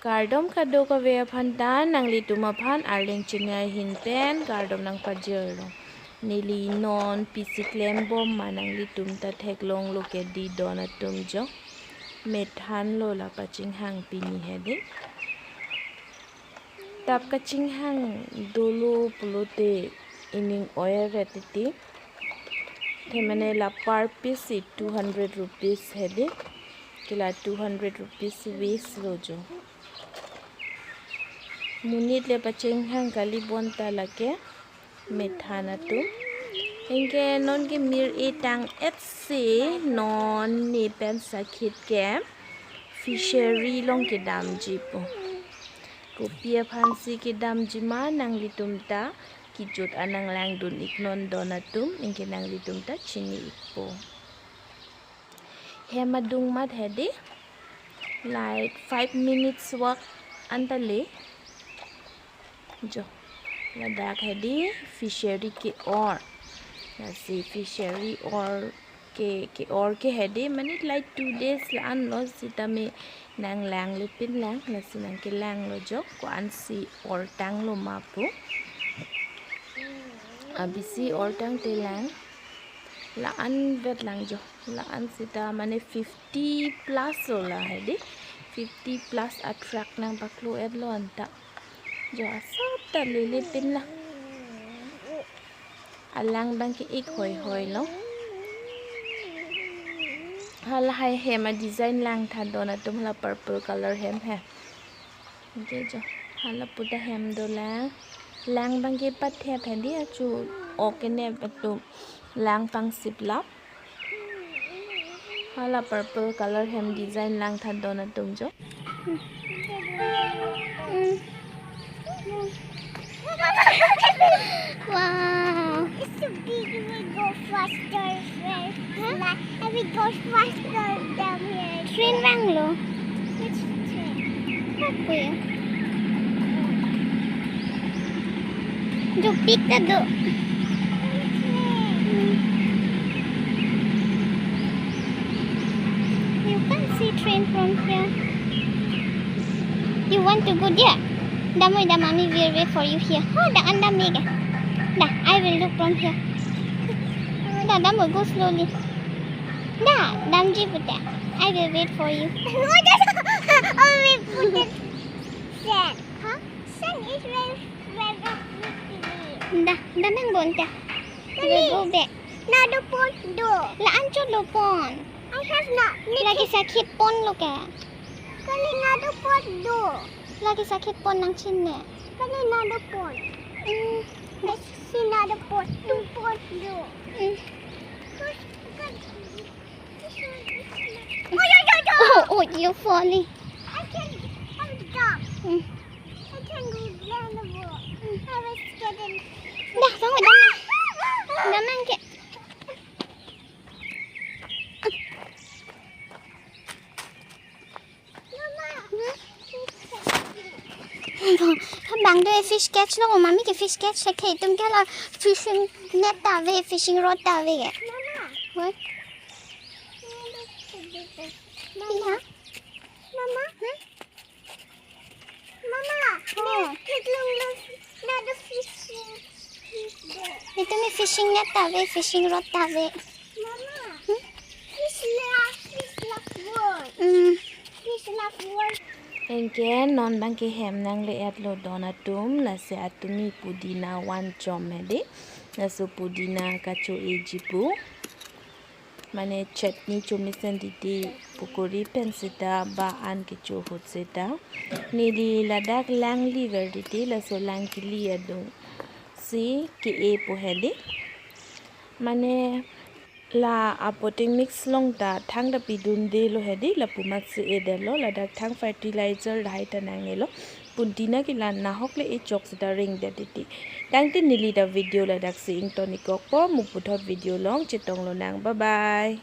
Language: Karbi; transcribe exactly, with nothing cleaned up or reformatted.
Kardom kadokave aphan ta, nanglitum aphan Arleng channel ahin pen kardom nangpajirlo. Neli non pisi klembom ma nanglitum ta theklonglo ke di don atum jo. Methanlo la pachinghang pini hedi. Tap kachinghang dolo pulote ining oiret titi. Te mane la per piece si two hundred rupees hedi. Ke la two hundred rupees waste lo jo. Monit le pachinghang kali bonta lake methan atum. Anke non ke mir-e tang-et si non ne pen sakhit ke fishery along kedamji po. Kopi aphan si kedamji ma nanglitum ta kejut an nanglangdun iknon don atum, anke nanglitum ta chini ikpo. Hem adung mat hedi, like five minutes walk anta le. Jo, ladak hedi fishery ke-or. Lasi fishery or ke, ke-or ke hedi mane like two days la-an lo sitame nanglanglepin lang, lasi nangkelanglo jo, ko-an si ortanglo ma pu. Abisi ortangte lang, la-an vet lang jo, la-an sita mane fifty plus lo la hedi, fifty plus atrak nangpaklo-etlo anta. Jo asap ta lelepin lang. Alang abang ke ik hoi hoi lo. Hala hai hem adesign langtha don atum, hala purple color hem he. Anke jo hala puta hem dolang. Lang abang ke pathep hedi achu ok kenep atum lang pangsiplap. Hala purple color hem design langtha don atum jo. Wow. It's so big, we go faster, faster. Huh? And we go faster than here. Train vanglo. Which train? Ako yun. Jupik ta do. You can see train from here. You want to go there? Damoi da, mommy will wait for you here. Oh, da, an dam mega. Da, I will look from here. Da, damoi, go slowly. Da, damji pute. I will wait for you. What is, oh, we put it sand. Huh? Sand is very, very pretty. Da, da nangbonta. We go back. Nado pon do. La-an chotlo pon. I have not. Lake sakhit ponlo ke. Kali nado pon do. Lake sakhit pon nangchinine. Kali nado pon. Mm. Let's see nado pon. Two pon do. Mm. Oh, yeah, yeah, yeah. Oh, oh, you're falling. I can, I'm dumb. Mm. I can go down the wall. Mm. I was getting. Dah, bangun, damang. Damang ke. Mama. Hmm? Bang do fish catch lo, mommy ke fish catch se ke, itum ke la fishing net ta ave, fishing rod ta ave ke. Mama. What? Mama. Yeah? Mama. Hmm? Mama, oh. There's long, long, another fishing fish there. Itum ke fishing net ta ave, fishing rod ta ave. Mama. Hmm? Fish love, fish love world. Hmm. Fish love world. Anke non abang ke hem nangle-etlo don atum, lasi atumi pudina vanchom hedi. Laso pudina kacho-eji pu. Mane chutney chomesen titi pukuri pen seta ba an kecho ahut seta. Neli ladak lang liver titi laso lang kili adung si ke-e po hedi. Mane la apotting mix along ta thang ta pidundelo hedi, lapu amat si edetlo, ladak thang fertilizer lahai ta nang-elo. Pudina ke la nahok le echok seta ringdet titi. Tangte neli ta video ladak si ingtonikokpo, mo puthot video along chetonglonang. Bye bye.